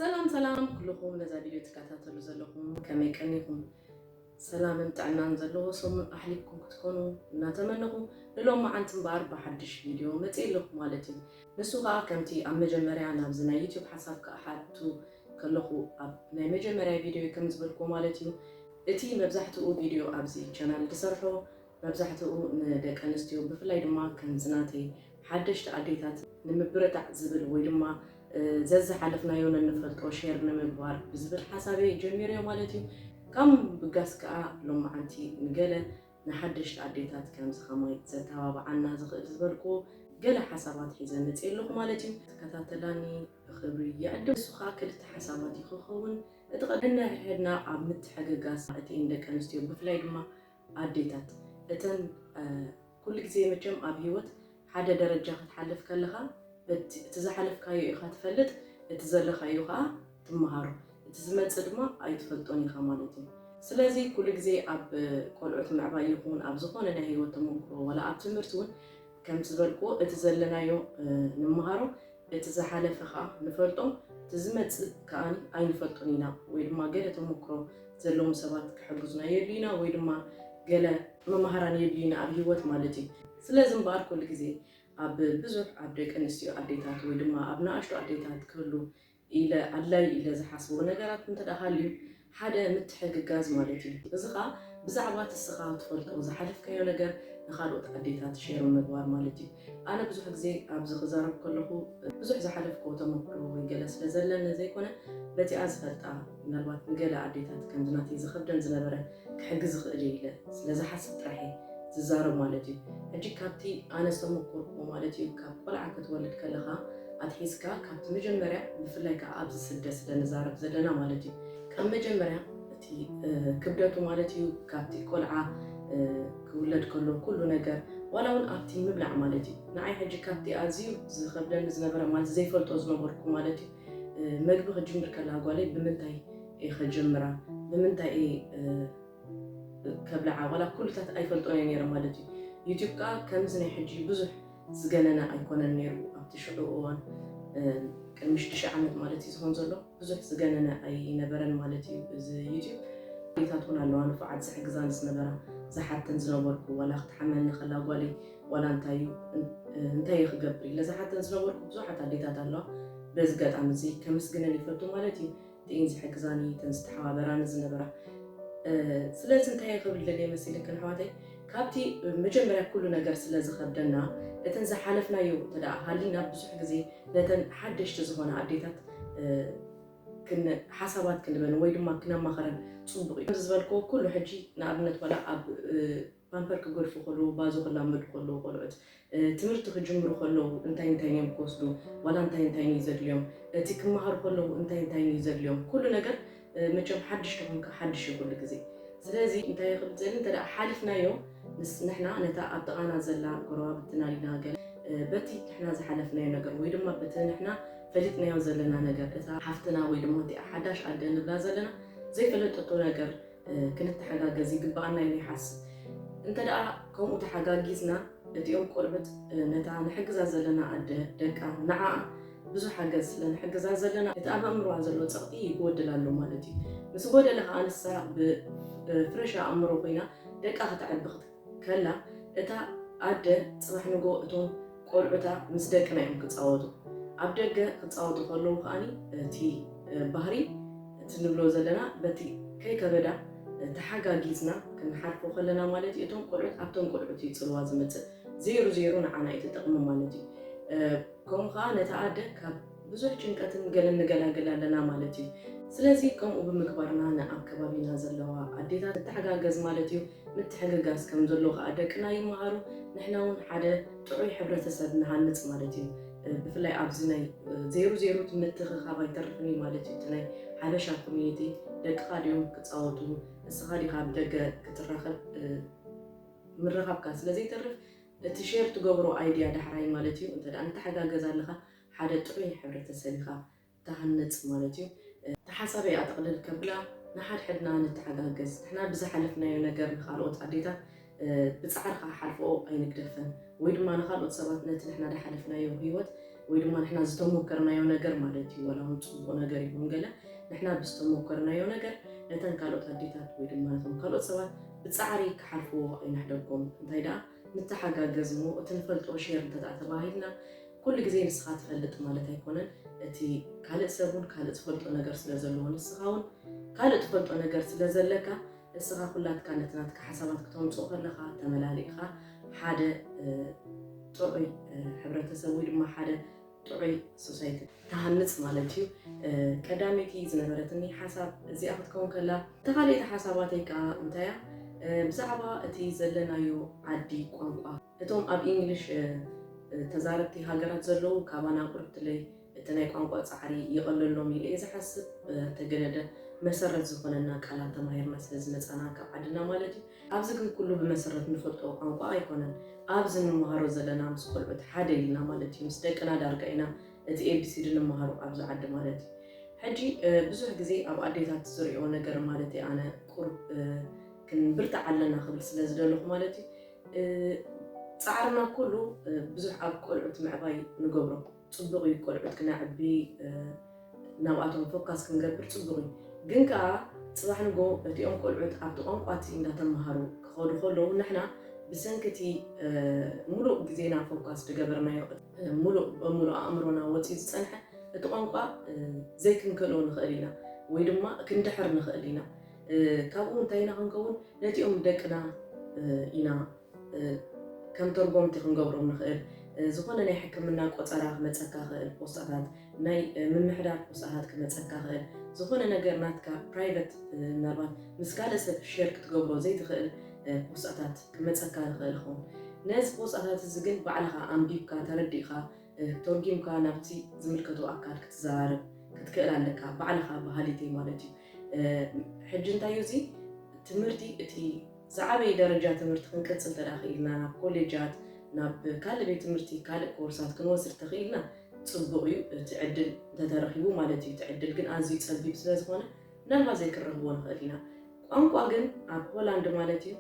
ሰላም ሰላም ኩልኹም ነዛ ቪድዮ ትከታተሉ ዘለኹም ከመይ ቀኒኹም? ሰላምን ጥዕናን ዘለዎ ሰሙን ኣሕሊፍኩም ክትኮኑ እናተመነኹ፣ ንሎማዓንቲ እምበኣር ብሓድሽ ቪድዮ መፅእ ኣለኹ ማለት እዩ። ንሱ ከዓ ከምቲ ኣብ መጀመርያ ናብዚ ናይ ዩቲዩብ ሓሳብ ክኣሓቱ ከለኹ ኣብ ናይ መጀመርያ ቪድዮ ከም ዝበልኩ ማለት እዩ፣ እቲ መብዛሕትኡ ቪድዮ ኣብዚ ቻናል ዝሰርሖ መብዛሕትኡ ንደቂ ኣንስትዮ ብፍላይ ድማ ከምዚ ናተይ ሓደሽቲ ኣዴታት ንምብርታዕ ዝብል ወይ ድማ ዘዝሓለፍናዮ ነንፈልጦ ሼር ንምግባር ብዝብል ሓሳበይ ጀሚረዮ ማለት እዩ። ካብ ብጋስ ከዓ ሎማዓንቲ ንገለ ንሓደሽቲ ኣዴታት ከምዚ ከማይ ዘተባብዓና ዝኽእል ዝበልኩ ገለ ሓሳባት ሒዘ መፅእ ኣለኹ ማለት እዩ። ተከታተላኒ ብክብሪ ይዕድም። ንሱ ከዓ ክልተ ሓሳባት እዩ ክኸውን። እቲ ቀደም ነንሕድሕድና ኣብ ምትሕግጋዝ እቲ ደቂ ኣንስትዮ ብፍላይ ድማ ኣዴታት እተን ኩሉ ግዜ መቸም ኣብ ህይወት ሓደ ደረጃ ክትሓልፍ ከለኻ እቲ ዝሓለፍካዮ ኢኻ ትፈልጥ፣ እቲ ዘለኻዮ ከዓ ትመሃሮ፣ እቲ ዝመፅእ ድማ ኣይትፈልጦን ኢኻ ማለት እዩ። ስለዚ ኩሉ ግዜ ኣብ ቆልዑት ምዕባይ ይኹን ኣብ ዝኾነ ናይ ህይወት ተመክሮ ዋላ ኣብ ትምህርቲ እውን ከምቲ ዝበልክዎ እቲ ዘለናዮ ንምሃሮ፣ እቲ ዝሓለፈ ከዓ ንፈልጦ፣ እቲ ዝመፅእ ከዓ ኣይንፈልጦን ኢና ወይ ድማ ገለ ተመክሮ ዘለዎም ሰባት ክሕግዙና የድልዩና ወይ ድማ ገለ መማህራን የድልዩና ኣብ ህይወት ማለት እዩ። ስለዚ እምበኣር ኩሉ ግዜ ኣብ ብዙሕ ኣብ ደቂ ኣንስትዮ ኣዴታት ወይ ድማ ኣብ ንኣሽቱ ኣዴታት ክህሉ ኢለ ኣድላይ ኢለ ዝሓስቦ ነገራት እንተ ደኣ ሃልዩ ሓደ ምትሕግጋዝ ማለት እዩ። እዚ ኸኣ ብዛዕባ እቲ እስኻ ትፈልጦ ዝሓለፍካዮ ነገር ንኻልኦት ኣዴታት ሼር ምግባር ማለት እዩ። ኣነ ብዙሕ ግዜ ኣብዚ ክዛረብ ከለኹ ብዙሕ ዝሓለፍክዎ ተመክሮ ወይ ገለ ስለ ዘለኒ ዘይኮነ በቲኣ ዝፈልጣ ምናልባት ንገለ ኣዴታት ከምዚ ናተይ ዝኸብደን ዝነበረ ክሕግዝ ይኽእል እየ ኢለ ስለ ዝሓስብ ጥራሕ እየ ዝዛረብ ማለት እዩ። ሕጂ ካብቲ ኣነ ዝተመኮርኩዎ ማለት እዩ ካብ ቆልዓ ክትወልድ ከለኻ ኣትሒዝካ ካብቲ መጀመርያ ብፍላይ ከዓ ኣብዚ ስደት ስለ ንዛረብ ዘለና ማለት እዩ ካብ መጀመርያ እቲ ክብደቱ ማለት እዩ ካብቲ ቆልዓ ክውለድ ከሎ ኩሉ ነገር ዋላ እውን ኣብቲ ምብላዕ ማለት እዩ ንዓይ ሕጂ ካብቲ ኣዝዩ ዝኸብደኒ ዝነበረ ማለት ዘይፈልጦ ዝነበርኩ ማለት እዩ መግቢ ክጅምር ከላ ጓለይ ብምንታይ እየ ከጀምራ ብምንታይ እየ ከብልዓ ዋላ ኩሉታት ኣይፈልጦን እየ ነይረ ማለት እዩ ዩቲብ ከዓ ከምዚ ናይ ሕጂ ብዙሕ ዝገነነ ኣይኮነን ነይሩ ኣብቲ ሽዑ እዋን ቅድሚ ሽዱሽተ ዓመት ማለት እዩ ዝኸውን ዘሎ ብዙሕ ዝገነነ ኣይነበረን ማለት እዩ እዚ ዩቲብ ቤታት እውን ኣለዋ ንፉዓት ዝሕግዛን ዝነበራ ዝሓተን ዝነበርኩ ዋላ ክትሓመኒ ከላ ጓለይ ዋላ እንታይ እዩ እንታይ እየ ክገብር ኢለ ዝሓተን ዝነበርኩ ብዙሓት ኣዴታት ኣለዋ በዚ ገጣሚ እዚ ከመስግነን ይፈቱ ማለት እዩ እተን ዝሕግዛኒ እተን ዝተሓባበራኒ ዝነበራ ስለዚ እንታይ ክብል ደልየ መሲልክን ኣሕዋተይ ካብቲ መጀመርያ ኩሉ ነገር ስለ ዝኸብደና እተን ዝሓለፍናዮ እንተ ሃሊና ብዙሕ ግዜ ነተን ሓደሽቲ ዝኾና ኣዴታት ሓሳባት ክንበን ወይ ድማ ክነማኸረን ፅቡቅ እዩ ዝበልክዎ ኩሉ ሕጂ ንኣብነት ዋላ ኣብ ፓምፐር ክገድፉ ከለዉ ባዞ ክላመዱ ከለዉ ቆልዑት ትምህርቲ ክጅምሩ ከለዉ እንታይ እንታይ እዮም ክወስዱ ዋላ እንታይ እንታይ እዩ ዘድልዮም እቲ ክመሃሩ ከለዉ እንታይ እንታይ እዩ ዘድልዮም ኩሉ ነገር መቸም ሓድሽ ተኾንካ ሓድሽ እዩ ኩሉ ግዜ ስለዚ እንታይ ክብል ዘሊ እንተ ሓሊፍናዮ ንሕና ነታ ኣብ ጥቓና ዘላ ጎረባብትና ዲና ገለ በቲ ንሕና ዝሓለፍናዮ ነገር ወይ ድማ በቲ ንሕና ፈሊጥናዮ ዘለና ነገር እታ ሓፍትና ወይ ድማ እቲኣ ሓዳሽ ኣደ ንብላ ዘለና ዘይፈለጠቶ ነገር ክንተሓጋገዝ ይግበኣና ኢለ ይሓስብ። እንተ ደኣ ከምኡ ተሓጋጊዝና፣ እቲኦም ቆልዑት ነታ ንሕግዛ ዘለና ኣደ፣ ደቃ፣ ንዓኣ ብዙሕ ሓገዝ ስለ ንሕግዛ ዘለና፣ እቲ ኣብ ኣእምሮኣ ዘሎ ጸቕጢ ይጎድል ኣሎ ማለት እዩ። ምስ ጎደለ ከኣ ንሳ ብፍረሽ ኣእምሮ ኮይና ደቃ ከተዕቢ ከላ፣ እታ ኣደ ጽባሕ ንግሆ እቶም ቆልዑታ ምስ ደቅና እዮም ክጻወቱ። ኣብ ደገ ክጻወቱ ከለዉ ከኣ እቲ ባህሪ እቲ ንብሎ ዘለና በቲ ከይከበዳ ተሓጋጊዝና ክንሓልፎ ከለና ማለት እዩ። እቶም ቆልዑት ኣብቶም ቆልዑት እዩ ጽልዋ ዝመጽእ። ዜሩ ዜሩ ንዓና እዩ ትጠቕሚ ማለት እዩ። ከምኡ ከኣ ነታ ኣደ ካብ ብዙሕ ጭንቀትን ገለን ንገላግል ኣለና ማለት እዩ። ስለዚ ከምኡ ብምግባርና ንኣብ ከባቢና ዘለዋ ኣዴታት ንተሓጋገዝ ማለት እዩ። ምትሕግጋዝ ከም ዘሎ ከኣ ደቅና ይመሃሩ። ንሕና እውን ሓደ ጥዑይ ሕብረተሰብ ንሃንጽ ማለት እዩ። ብፍላይ ኣብዚ ናይ ዜሩ ዜሩ ምትኽኻብ ኣይተርፍን እዩ ማለት እዩ። እቲ ናይ ሓበሻ ኮሚኒቲ ደቅኻ ድዮም ክጻወቱ፣ ንስኻ ዲኻ ኣብ ደገ ክትራኸብ ምርኻብካ ስለ ዘይተርፍ እቲ ሼር ትገብሮ ኣይድያ ዳሕራይ ማለት እዩ። እንተ ደኣ ንተሓጋገዝ ኣለኻ ሓደ ጥዑይ ሕብረተሰብ ኢኻ ትሃንጽ ማለት እዩ። እቲ ሓሳበይ ኣጠቕልል ከብላ ንሓድሕድና ንተሓጋገዝ። ንሕና ብዝሓለፍናዮ ነገር ንኻልኦት ኣዴታት ብጻዕርኻ ሓልፍኦ ኣይንግደፈን ወይ ድማ ንኻልኦት ሰባት ነቲ ንሕና ዝሓለፍናዮ ህይወት ወይ ድማ ንሕና ዝተሞከርናዮ ነገር ማለት እዩ። ዋላ እውን ፅቡቕ ነገር ይኹን ገለ፣ ንሕና ብዝተሞከርናዮ ነገር ነተን ካልኦት ኣዴታት ወይ ድማ ነቶም ካልኦት ሰባት ብፃዕሪ ክሓልፍዎ ኣይንሕደጎም። እንታይ ደኣ፣ ንተሓጋገዝ እሞ እቲ ንፈልጦ ሼር እንተ ደኣ ተባሂልና፣ ኩሉ ግዜ ንስኻ ትፈልጥ ማለት ኣይኮነን። እቲ ካልእ ሰብ እውን ካልእ ዝፈልጦ ነገር ስለ ዘለዎ፣ ንስኻ እውን ካልእ ትፈልጦ ነገር ስለ ዘለካ፣ ንስኻ ኩላትካ ነቲ ናትካ ሓሳባት ክተምፅኦ ከለኻ፣ ተመላሊእኻ ሓደ ጥዑይ ሕብረተሰብ ወይ ድማ ሓደ ጥዑይ ሶሳይቲ ትሃንፅ ማለት እዩ። ቀዳመይቲ ዝነበረትኒ ሓሳብ እዚኣ ክትከውን ከላ፣ ተኻልኤቲ ሓሳባተይ ከዓ እንታይ እያ? ብዛዕባ እቲ ዘለናዮ ዓዲ ቋንቋ፣ እቶም ኣብ ኢንግሊሽ ተዛረብቲ ሃገራት ዘለዉ ካባና ቁርብትለይ እቲ ናይ ቋንቋ ፃዕሪ ይቐለሎም ኢለ እየ ዝሓስብ። ተገለደ መሰረት ዝኾነና ቃላት ተማሂርና ስለ ዝመፃና ካብ ዓድና ማለት እዩ። ኣብዚ ግን ኩሉ ብመሰረት ንፈልጦ ቋንቋ ኣይኮነን። ኣብዚ ንመሃሮ ዘለና ምስ ቆልዑት ሓደ ኢልና ማለት እዩ። ምስ ደቅና ዳርጋ ኢና እቲ ኤቢሲዲ ንመሃሮ ኣብዚ ዓዲ ማለት እዩ። ሕጂ ብዙሕ ግዜ ኣብ ኣዴታት ዝሪኦ ነገር ማለት እዩ። ኣነ ቁሩብ ክንብርታዕ ኣለና ክብል ስለ ዝደለኹ ማለት እዩ። ፃዕርና ኩሉ ብዙሕ ኣብ ቆልዑት ምዕባይ ንገብሮ። ፅቡቕ እዩ፣ ቆልዑት ክነዕቢ ናብኣቶም ፎካስ ክንገብር ፅቡቕ እዩ። ግን ከዓ ፅባሕ ንጎ እቲኦም ቆልዑት ኣብቲ ቋንቋ እቲ እንዳተምሃሩ ክኸዱ ከለዉ ንሕና ብሰንኪ እቲ ሙሉእ ግዜና ፎካስ ዝገበርናዮ፣ ሙሉእ በሙሉእ ኣእምሮና ወፂኡ ዝፀንሐ እቲ ቋንቋ ዘይክንክእሎ ንኽእል ኢና ወይ ድማ ክንድሕር ንኽእል ኢና። ካብኡ እንታይ ኢና ክንከውን? ነቲኦም ደቅና ኢና ከም ተርጎምቲ ክንገብሮም ንኽእል። ዝኾነ ናይ ሕክምና ቆፀራ ክመፀካ ክእል ፖስታታት፣ ናይ ምምሕዳር ፖስታታት ክመፀካ ክእል። ዝኾነ ነገር ናትካ ፕራይቨት፣ ምናልባት ምስ ካልእ ሰብ ሼር ክትገብሮ ዘይትኽእል ፖስታታት ክመፀካ ይኽእል ይኸውን። ነዚ ፖስታታት እዚ ግን ባዕልኻ ኣንቢብካ ተረዲእካ ተርጊምካ ናብቲ ዝምልከቶ ኣካል ክትዘራረብ ክትክእል ኣለካ፣ ባዕልኻ በሃሊተይ ማለት እዩ። ሕጂ እንታይ እዩ እዚ ትምህርቲ፣ እቲ ዝዓበየ ደረጃ ትምህርቲ ክንቅፅል እንተ ደኣ ክኢልና፣ ናብ ኮሌጃት፣ ናብ ካልእ ቤት ትምህርቲ ካልእ ኮርሳት ክንወስድ ተኽኢልና ፅቡቕ እዩ፣ እቲ ዕድል እንተተረኺቡ ማለት እዩ። እቲ ዕድል ግን ኣዝዩ ፀቢብ ስለ ዝኾነ ምናልባት ዘይክንረኽቦ ንኽእል ኢና። ቋንቋ ግን ኣብ ሆላንድ ማለት እዩ፣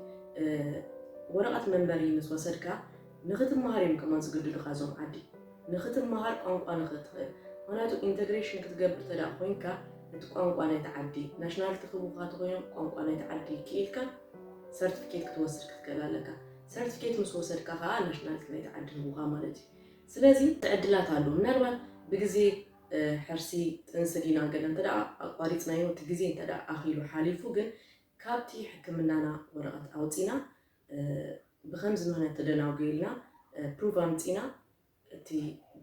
ወረቐት መንበሪ ምስ ወሰድካ ንኽትመሃር እዮም ከማን ዝግድዱኻ እዞም ዓዲ። ንኽትመሃር ቋንቋ ንኽትኽእል። ምኽንያቱ ኢንተግሬሽን ክትገብር እንተ ደኣ ኮይንካ እቲ ቋንቋ ናይቲ ዓዲ፣ ናሽናልቲ ክህቡኻ ተኾይኖም ቋንቋ ናይቲ ዓዲ ክኢልካ ሰርቲፊኬት ክትወስድ ክትክእል ኣለካ። ሰርቲፊኬት ምስ ወሰድካ ከዓ ናሽናልቲ ናይቲ ዓዲ ይህቡኻ ማለት እዩ። ስለዚ እቲ ዕድላት ኣሎ። ምናልባት ብግዜ ሕርሲ ጥንሲ ዲና ገለ እንተ ደኣ ኣቋሪፅናዮ፣ እቲ ግዜ እንተ ደኣ ኣኺሉ ሓሊፉ ግን ካብቲ ሕክምናና ወረቐት ኣውፂና ብኸምዚ ምኽንያት ተደናጉየልና ፕሩቭ ኣምፂና እቲ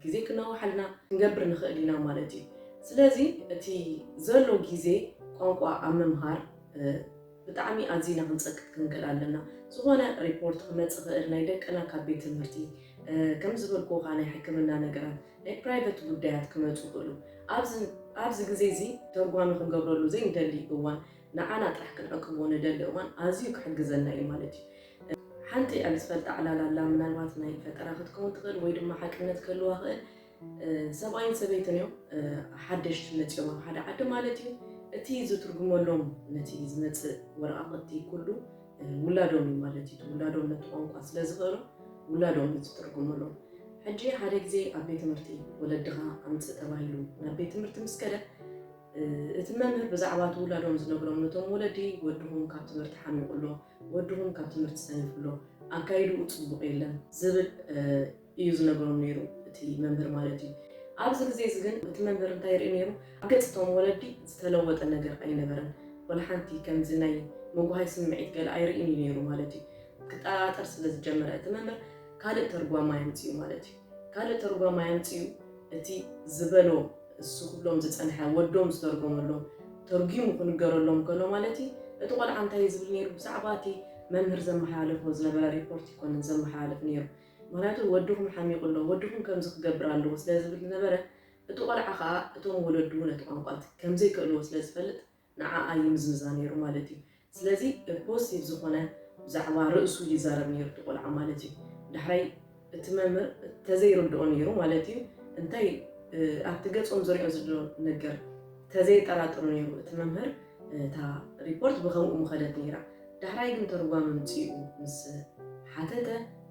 ግዜ ክነዋሓልና ክንገብር ንኽእል ኢና ማለት እዩ። ስለዚ እቲ ዘሎ ግዜ ቋንቋ ኣብ ምምሃር ብጣዕሚ ኣዚና ክንፀቅጥ ክንክእል ኣለና። ዝኾነ ሪፖርት ክመፅእ ክእል ናይ ደቅና ካብ ቤት ትምህርቲ፣ ከም ዝበልኩኻ ናይ ሕክምና ነገራት፣ ናይ ፕራይቨት ጉዳያት ክመፁ ይኽእሉ። ኣብዚ ግዜ እዚ ተርጓሚ ክንገብረሉ ዘይንደሊ እዋን፣ ንዓና ጥራሕ ክንዕቅቦ ንደሊ እዋን ኣዝዩ ክሕግዘና እዩ ማለት እዩ። ሓንቲ ኣብ ዝፈልጣ ዕላል ኣላ፣ ምናልባት ናይ ፈጠራ ክትከውን ትኽእል ወይ ድማ ሓቅነት ክህልዋ ክእል። ሰብኣይን ሰበይትን እዮም ሓደሽቲ መፂኦም ኣብ ሓደ ዓዲ ማለት እዩ። እቲ ዝትርጉመሎም ነቲ ዝመፅእ ወረቓቕቲ ኩሉ ውላዶም እዩ ማለት እዩ። ውላዶም ነቲ ቋንቋ ስለ ዝኽእሎ ውላዶም እዩ ዝትርጉመሎም። ሕጂ ሓደ ግዜ ኣብ ቤት ትምህርቲ ወለድኻ ኣምፅእ ተባሂሉ ናብ ቤት ትምህርቲ ምስ ከደ እቲ መምህር ብዛዕባ እቲ ውላዶም ዝነግሮም ነቶም ወለዲ፣ ወድኹም ካብ ትምህርቲ ሓሚቑ ኣሎ፣ ወድኹም ካብ ትምህርቲ ሰኒፉ ኣሎ፣ ኣካይድኡ ፅቡቕ የለን ዝብል እዩ ዝነግሮም ነይሩ እቲ መምህር ማለት እዩ። ኣብዚ ግዜ እዚ ግን እቲ መምህር እንታይ ይርኢ ነይሩ? ኣብ ገፅ እቶም ወለዲ ዝተለወጠ ነገር ኣይነበረን። ወላ ሓንቲ ከምዚ ናይ ምጉሃይ ስምዒት ገለ ኣይርእን እዩ ነይሩ ማለት እዩ። ክጠራጠር ስለ ዝጀመረ እቲ መምህር ካልእ ተርጓማይ ኣምፅኡ ማለት እዩ። ካልእ ተርጓማይ ኣምፅኡ እቲ ዝበሎ እሱ ክብሎም ዝፀንሐ ወዶም ዝተርጎመሎም ተርጊሙ ክንገረሎም ከሎ ማለት እዩ። እቲ ቆልዓ እንታይ እዩ ዝብል ነይሩ? ብዛዕባ እቲ መምህር ዘመሓላለፎ ዝነበረ ሪፖርት ይኮነን ዘመሓላልፍ ነይሩ። ምክንያቱ ወድኹም ሓሚቑ ኣሎ፣ ወድኹም ከምዚ ክገብር ኣለዎ ስለ ዝብል ዝነበረ እቲ ቆልዓ ከዓ እቶም ወለዱ ነቲ ቋንቋ ከምዘይክእልዎ ስለ ዝፈልጥ ንዓኣ ይምዝምዛ ነይሩ ማለት እዩ። ስለዚ ፖዚቲቭ ዝኾነ ብዛዕባ ርእሱ ይዛረብ ነይሩ እቲ ቆልዓ ማለት እዩ። ዳሕራይ እቲ መምህር ተዘይርድኦ ነይሩ ማለት እዩ። እንታይ ኣብቲ ገጾም ዝሪኦ ዘሎ ነገር ተዘይጠራጥሩ ነይሩ እቲ መምህር፣ እታ ሪፖርት ብኸምኡ ምኸደት ነይራ። ዳሕራይ ግን ተርጓሚ ምፅኡ ምስ ሓተተ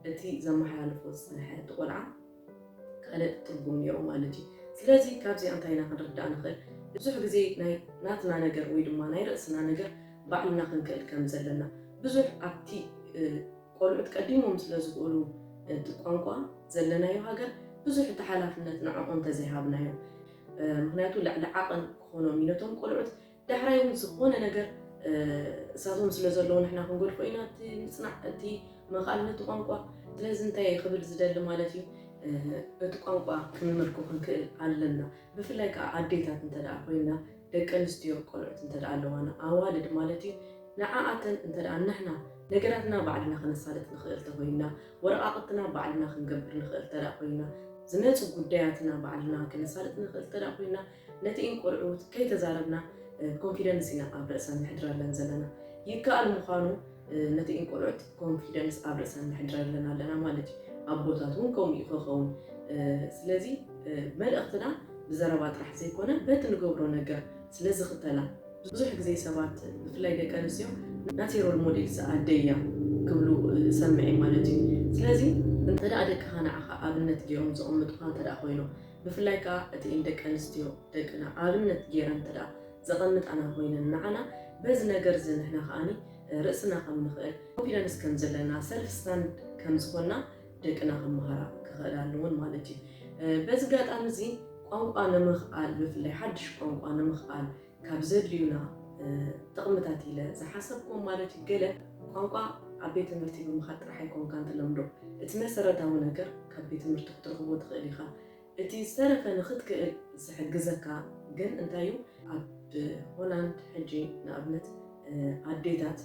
እቲ ዘመሓላልፎ ዝፀንሐ እቲ ቆልዓ ካልእ ትርጉም ነይሩ ማለት እዩ። ስለዚ ካብዚኣ እንታይ ኢና ክንርዳእ ንኽእል? ብዙሕ ግዜ ናይ ናትና ነገር ወይ ድማ ናይ ርእስና ነገር ባዕልና ክንክእል ከም ዘለና ብዙሕ ኣብቲ ቆልዑት ቀዲሞም ስለ ዝኽእሉ እቲ ቋንቋ ዘለናዮ ሃገር ብዙሕ እቲ ሓላፍነት ንዕኦም ተዘይሃብናዮም። ምክንያቱ ልዕሊ ዓቐን ክኾኖም እዩ ነቶም ቆልዑት። ዳሕራይ እውን ዝኾነ ነገር እሳቶም ስለ ዘለዉ ንሕና ክንገድፎ ኢና እቲ ምፅናዕ እቲ መኽኣል ነቲ ቋንቋ። ስለዚ እንታይ ክብል ዝደሊ ማለት እዩ፣ እቲ ቋንቋ ክንምልኮ ክንክእል ኣለና። ብፍላይ ከዓ ኣዴታት እንተ ደኣ ኮይና፣ ደቂ ኣንስትዮ ቆልዑት እንተ ደኣ ኣለዋና፣ ኣዋልድ ማለት እዩ፣ ንዓኣተን እንተ ደኣ ንሕና ነገራትና ባዕልና ከነሳልጥ ንኽእል ተኮይና፣ ወረቓቕትና ባዕልና ክንገብር ንኽእል እንተ ደኣ ኮይና፣ ዝመፁ ጉዳያትና ባዕልና ከነሳልጥ ንኽእል እንተ ደኣ ኮይና፣ ነቲእን ቆልዑት ከይተዛረብና ኮንፊደንስ ኢና ኣብ ርእሰን ነሕድረለን ዘለና። ይከኣል ምዃኑ ነቲእን ቆልዑት ኮንፊደንስ ኣብ ርእሰን ነሕድረለን ኣለና ማለት እዩ። ኣቦታት እውን ከምኡ እዩ ክኸውን። ስለዚ መልእኽትና ብዘረባ ጥራሕ ዘይኮነ በቲ ንገብሮ ነገር ስለ ዝኽተላ፣ ብዙሕ ግዜ ሰባት ብፍላይ ደቂ ኣንስትዮ ናተይ ሮል ሞዴል ኣደይ እያ ክብሉ እሰምዕ እየ ማለት እዩ። ስለዚ እንተ ደኣ ደቅኻ ንዓኻ ኣብነት ገይሮም ዘቐምጡኻ እንተ ደኣ ኮይኖም፣ ብፍላይ ከዓ እቲኤን ደቂ ኣንስትዮ ደቅና ኣብነት ገይረን እንተ ደኣ ዘቐምጣና ኮይነን ንዓና፣ በዚ ነገር እዚ ንሕና ከዓኒ ርእስና ከም ንኽእል፣ ኮንፊደንስ ከም ዘለና፣ ሰልፍ ስታንድ ከም ዝኾንና ደቅና ክመሃራ ክኽእላ ኣለወን ማለት እዩ። በዚ ኣጋጣሚ እዚ ቋንቋ ንምኽኣል፣ ብፍላይ ሓድሽ ቋንቋ ንምኽኣል ካብ ዘድልዩና ጥቕምታት ኢለ ዝሓሰብኩም ማለት እዩ። ገለ ቋንቋ ኣብ ቤት ትምህርቲ ብምኻድ ጥራሕ ኣይኮንካን ትለምዶ። እቲ መሰረታዊ ነገር ካብ ቤት ትምህርቲ ክትረኽቦ ትኽእል ኢኻ። እቲ ዝተረፈ ንኽትክእል ዝሕግዘካ ግን እንታይ እዩ? ኣብ ሆላንድ ሕጂ ንኣብነት ኣዴታት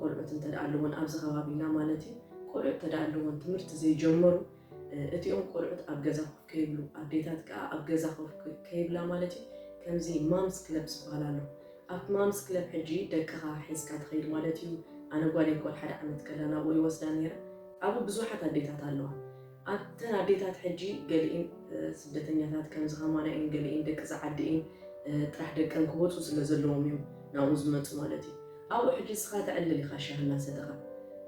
ቆልዑት እንተ ደኣ ኣለወን ኣብዚ ከባቢና ማለት እዩ፣ ቆልዑት እንተ ደኣ ኣለወን ትምህርቲ ዘይጀመሩ፣ እቲኦም ቆልዑት ኣብ ገዛ ኮፍ ከይብሉ፣ ኣዴታት ከኣ ኣብ ገዛ ኮፍ ከ-፣ ከይብላ ማለት እዩ። ከምዚ ማምስ ክለብ ዝበሃል ኣሎ። ኣብቲ ማምስ ክለብ ሕጂ ደቅኻ ሒዝካ ትኸይድ ማለት እዩ። ኣነ ጓለይ ጓል ሓደ ዓመት ከላ ናብኡ ይወስዳ ነይረ። ኣብኡ ብዙሓት ኣዴታት ኣለዋ። ኣብተን ኣዴታት ሕጂ ገሊኤን፣ እ፣ ስደተኛታት ከምዚ ከማና እየን፣ ገሊኤን ደቂ ዛ ዓዲ እየን፣ እ፣ ጥራሕ ደቀን ክወፁ ስለ ዘለዎም እዮም ናብኡ ዝመፁ ማለት እዩ። ኣብኡ ሕጂ ንስኻ ተዕልል ኢኻ ሻሂ እናሰተኻ።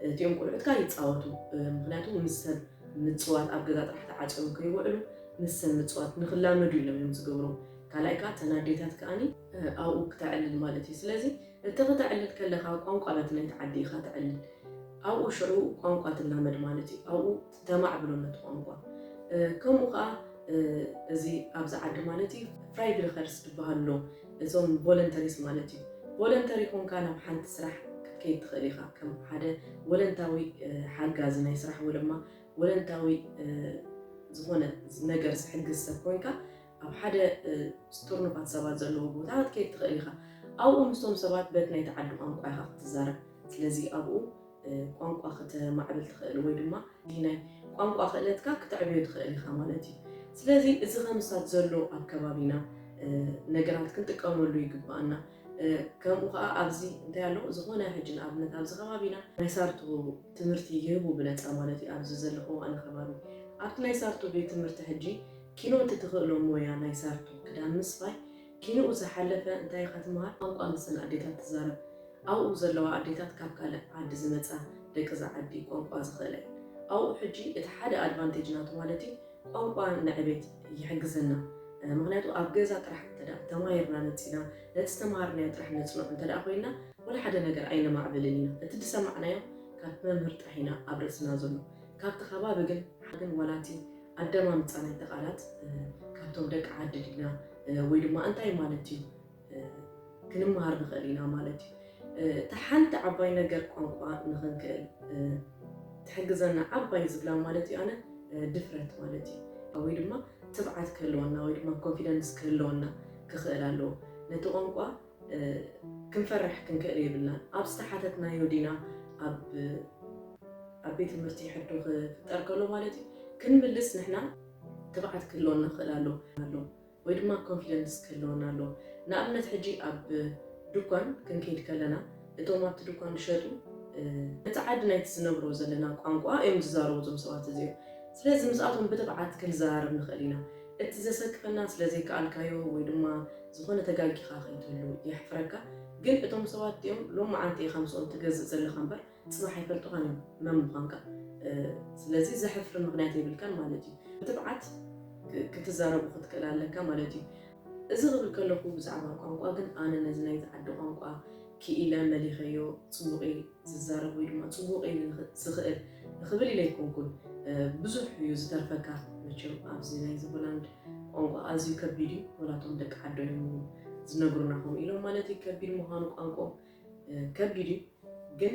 እቲኦም ቆልዑትካ ይፃወቱ፣ እ፣ ምኽንያቱ ምስ ሰብ ምፅዋት ኣብ ገዛ ጥራሕ ተዓፅዮም ከይውዕሉ ምስ ሰብ ምፅዋት ንኽላመዱ ኢሎም እዮም ዝገብሩ። ካልኣይ ከዓ እተን ኣዴታት ከዓኒ፣ እ፣ ኣብኡ ክተዕልል ማለት እዩ። ስለዚ እቲ ክተዕልል ከለኻ ቋንቋ በቲ ናይቲ ዓዲ ኢኻ ተዕልል። ኣብኡ ሽዑ ቋንቋ ትላመድ ማለት እዩ። ኣብኡ ተማዕብሎ ነቲ ቋንቋ። እ፣ ከምኡ ከዓ፣ እ፣ እዚ ኣብዚ ዓዲ ማለት እዩ ፍራይቪልኸርስ ዝበሃል ኣሎ። እዞም ቮለንተሪስ ማለት እዩ። ቮለንተሪ ኮንካ ናብ ሓንቲ ስራሕ ክትከይድ ትኽእል ኢኻ። ከም ሓደ ወለንታዊ፣ እ፣ ሓጋዚ ናይ ስራሕ ወይ ድማ ወለንታዊ፣ እ፣ ዝኾነ ነገር ዝሕግዝ ሰብ ኮንካ ኣብ ሓደ፣ እ፣ ጥርኑፋት ሰባት ዘለዎ ቦታ ክትከይድ ትኽእል ኢኻ። ኣብኡ ምስቶም ሰባት በቲ ናይቲ ዓዲ ቋንቋ ኢኻ ክትዛረብ። ስለዚ ኣብኡ፣ እ፣ ቋንቋ ከተማዕብል ትኽእል ወይ ድማ እቲ ናይ ቋንቋ ክእለትካ ክተዕብዮ ትኽእል ኢኻ ማለት እዩ። ስለዚ እዚ ኸምሳት ዘሎ ኣብ ከባቢና፣ እ፣ ነገራት ክንጥቀመሉ ይግብኣና። እ፣ ከምኡ ኸዓ ኣብዚ እንታይ ኣሎ? ዝኾነ ሕጂ ንኣብነት ኣብዚ ከባቢና ናይ ሳርቶ ትምህርቲ ይህቡ ብነፃ ማለት እዩ። ኣብዚ ዘለኹዎ ኣነ ከባቢ ኣብቲ ናይ ሳርቶ ቤት ትምህርቲ ሕጂ ኪኖ እቲ ትኽእሎ ሞያ ናይ ሳርቶ ክዳን ምስፋይ፣ ኪንኡ ዝሓለፈ እንታይ ኢኻ ትምሃር? ቋንቋ ምስን ኣዴታት ትዛረብ። ኣብኡ ዘለዋ ኣዴታት ካብ ካልእ ዓዲ ዝመፃ ደቂ እዛ ዓዲ ቋንቋ ዝኽእላ እየን። ኣብኡ ሕጂ እቲ ሓደ ኣድቫንቴጅ ናቱ ማለት እዩ ቋንቋ ንዕቤት ይሕግዘና። ምኽንያቱ ኣብ ገዛ ጥራሕ እንተ ደኣ ተማሂርና መፂና ነቲ ዝተምሃርናዮ ጥራሕ ነፅንዖ እንተ ደኣ ኮይንና ወላ ሓደ ነገር ኣይነማዕብልን ኢና። እቲ ዝሰማዕናዮ ካብ መምህር ጥራሕ ኢና ኣብ ርእስና ዘሎ። ካብቲ ከባቢ ግን ግን ዋላ እቲ ኣደማምፃ ናይቲ ቃላት፣ እ፣ ካብቶም ደቂ ዓዲ ዲና፣ እ፣ ወይ ድማ እንታይ ማለት እዩ፣ እ፣ ክንመሃር ንኽእል ኢና ማለት እዩ። እ፣ እታ ሓንቲ ዓባይ ነገር ቋንቋ ንኽንክእል፣ እ፣ ትሕግዘና ዓባይ ዝብላ ማለት እዩ ኣነ፣ እ፣ ድፍረት ማለት እዩ። ወይ ድማ ትብዓት ክህልወና ወይ ድማ ኮንፊደንስ ክህልወና ክኽእል ኣለዎ። ነቲ ቋንቋ፣ እ፣ ክንፈርሕ ክንክእል የብልናን። ኣብ ዝተሓተትናዮ ዲና ኣብ፣ ኣብ ቤት ትምህርቲ ሕቶ ክፍጠር ከሎ ማለት እዩ፣ ክንምልስ ንሕና ትብዓት ክህልወና ክኽእል ኣሎ፣ ኣሎ። ወይ ድማ ኮንፊደንስ ክህልወና ኣለዎ። ንኣብነት ሕጂ ኣብ ድኳን ክንከይድ ከለና እቶም ኣብቲ ድኳን ዝሸጡ፣ እ፣ ነቲ ዓዲ ናይቲ ዝነብሮ ዘለና ቋንቋ እዮም ዝዛረቡ እዞም ሰባት እዚኦም። ስለዚ ምስኣቶም ብትብዓት ክንዘራረብ ንኽእል ኢና። እቲ ዘሰክፈና ስለ ዘይከኣልካዮ ወይ ድማ ዝኾነ ተጋጊኻ ከይትህሉ የሕፍረካ። ግን እቶም ሰባት እዚኦም ሎሚ መዓልቲ ኢኻ ምስኦም ትገዝእ ዘለኻ እምበር ጽባሕ ኣይፈልጡኻን እዮም መን ምዃንካ። እ፣ ስለዚ ዘሕፍር ምኽንያት የብልካን ማለት እዩ። ብትብዓት ክትዛረቡ ክትክእል ኣለካ ማለት እዩ። እዚ ክብል ከለኹ ብዛዕባ ቋንቋ ግን ኣነ ነዚ ናይዚ ዓዲ ቋንቋ ክኢለ መሊኸዮ ጽቡቕ እየ ዝዛረብ ወይ ድማ ጽቡቕ እየ ዝኽእል ክብል ኢለ ኣይኮንኩን። ብዙሕ እዩ ዝተርፈካ። መቸም ኣብዚ ናይዚ ሆላንድ ቋንቋ ኣዝዩ ከቢድ እዩ። ወላቶም ደቂ ዓዶ እዮም ዝነግሩና ከምኡ ኢሎም ማለት እዩ። ከቢድ ምዃኑ ቋንቋ ከቢድ እዩ። ግን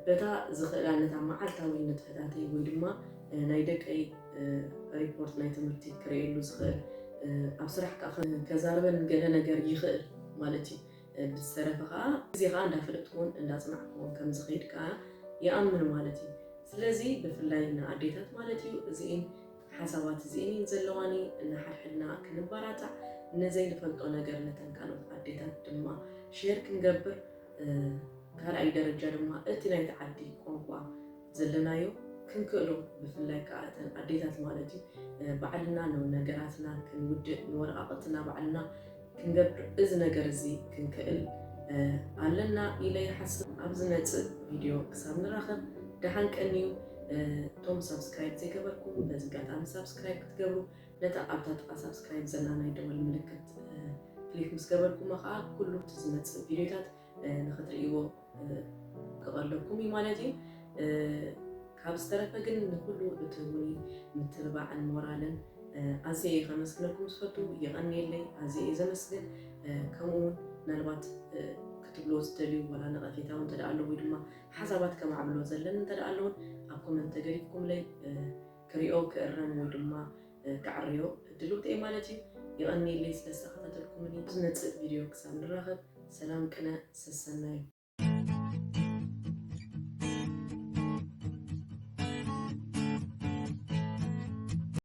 በታ ዝኽእላ ነታ መዓልታዊ ንጥፈታተይ ወይ ድማ ናይ ደቀይ ሪፖርት ናይ ትምህርቲ ክርእየሉ ዝኽእል፣ ኣብ ስራሕ ከዓ ከዛርበን ገለ ነገር ይኽእል ማለት እዩ። ብዝተረፈ ከዓ ግዜ ከዓ እንዳፈለጥኩን እንዳፅናዕኩን ከም ዝኸይድ ከዓ ይኣምን ማለት እዩ። ስለዚ ብፍላይ ንኣዴታት ማለት እዩ እዚእን ሓሳባት እዚእን ዘለዋኒ፣ እናሓድሕድና ክንበራታዕ፣ ንዘይንፈልጦ ነገር ነተን ካልኦት ኣዴታት ድማ ሼር ክንገብር፣ ካልኣይ ደረጃ ድማ እቲ ናይቲ ዓዲ ቋንቋ ዘለናዮ ክንክእሎ፣ ብፍላይ ከዓ እተን ኣዴታት ማለት እዩ ባዕልና ንነገራትና ክንውድእ ንወረቃቅትና ባዕልና ክንገብር እዚ ነገር እዚ ክንክእል ኣለና ኢለ ይሓስብ። ኣብ ዝመፅእ ቪድዮ ክሳብ ንራኸብ ደሓን ቀንዩ። እቶም ሳብስክራይብ ዘይገበርኩም በዚ ኣጋጣሚ ሳብስክራይብ ክትገብሩ፣ ነታ ኣብታ ጥቃ ሳብስክራይብ ዘላ ናይ ደወል ምልክት ክሊክ ምስ ገበርኩሞ ከዓ ኩሉ እቲ ዝመፅእ ቪድዮታት ንክትርእይዎ ክቐለኩም እዩ ማለት እዩ። ካብ ዝተረፈ ግን ንኩሉ እትህቡኒ ምትብባዕን ሞራልን ኣዝየ እየ ከመስግነኩም ዝፈቱ። የቐንየለይ፣ ኣዝየ እየ ዘመስግን። ከምኡ እውን ምናልባት ክትብልዎ ዝደልዩ ወላ ነቐፌታ እውን እንተደኣ ኣሎ ወይ ድማ ሓሳባት ከማዕብሎ ዘለን እንተደኣ ኣለውን ኣብ ኮመንት ተገሊፍኩምለይ ክሪኦ ክእረም ወይ ድማ ክዓርዮ እድል ውጥኤ ማለት እዩ። የቐንየለይ ስለ ዝተኸታተልኩምኒ። ዝመፅእ ቪድዮ ክሳብ ንራኸብ ሰላም ቅነ ሰሰናዩ።